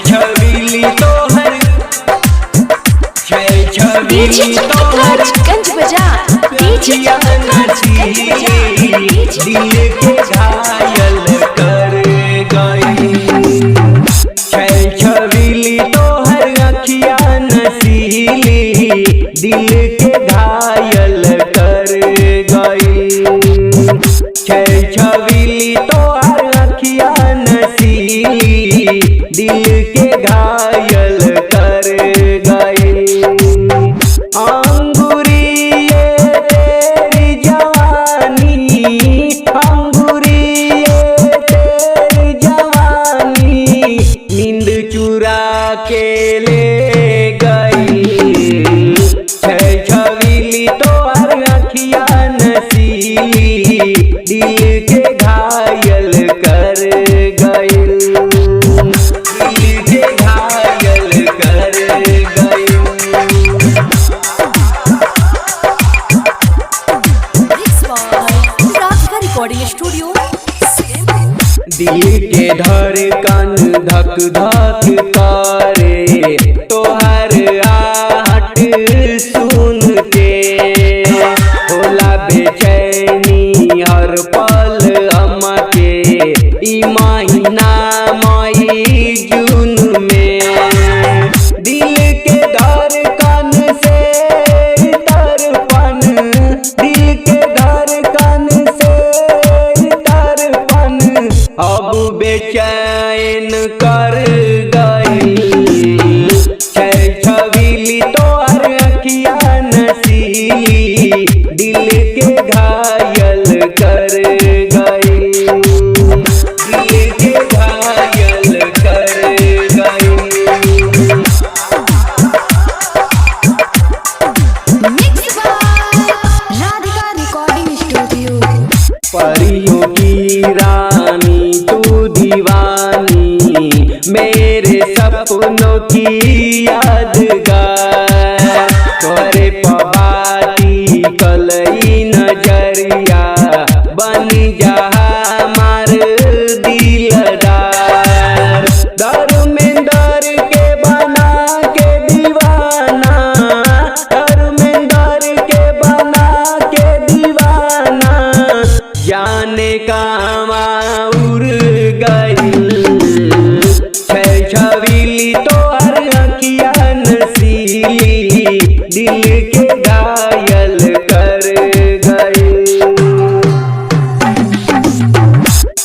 छबीली तोहर, छैल डीजे छबीली तोहर गंज बाजार, डीजे गंज बाजार, डीजे दिल के घायल कर गई। छैल छबीली तोहर अखिया नसीली, दिल के घायल कर गई। छैल छबीली तोहर अखिया नसीली, दिल के घायल कर गई। अंगूरी ये तेरी जवानी, अंगूरी ये तेरी जवानी, नींद चुरा के ले गई। छैल छबीली तोहर अखिया नसीली, दिल के घायल कर गई। दिल के घायल कर गई। Mix by Radhika recording studio. दिल के धड़कन धक धक करे तोहर आहट सुन के, होला बेचैनी हर पल हमके ई महीना मई जून में। दिल के धड़कन से तड़पन, दिल के धड़कन से तड़पन, अब बेचैन कर गई। छैल छबीली तोहर अखिया नसीली, दिल के घायल कर गई। दिल के घायल कर गई। Mix by Radhika recording studio. परियों की रानी तू दीवानी, मेरे सपनों की यादगार। तोरे पबाती कलई नजरिया, बन जा हमार दिलदार। धर्मेंद्र के बना के दीवाना, धर्मेंद्र के बना के दीवाना, जाने कहवा उड़ गई। छैल छबीली तोहर अखिया नसीली, दिल के घायल कर गई।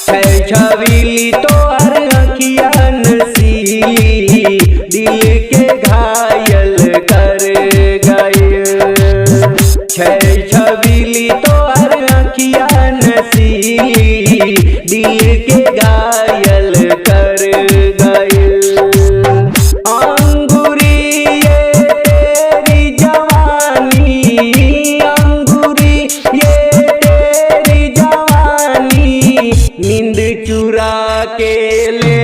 छैल छबीली तोहर अखिया नसीली, दिल के घायल कर गई। छैल छबीली तोहर अखिया नसीली, दिल के घायल कर गई। अंगूरी ये तेरी जवानी, अंगूरी ये तेरी जवानी, नींद चुरा के ले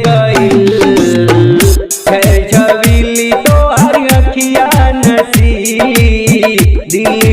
गई। छैल छबीली तोहर अखिया नसीली, दिल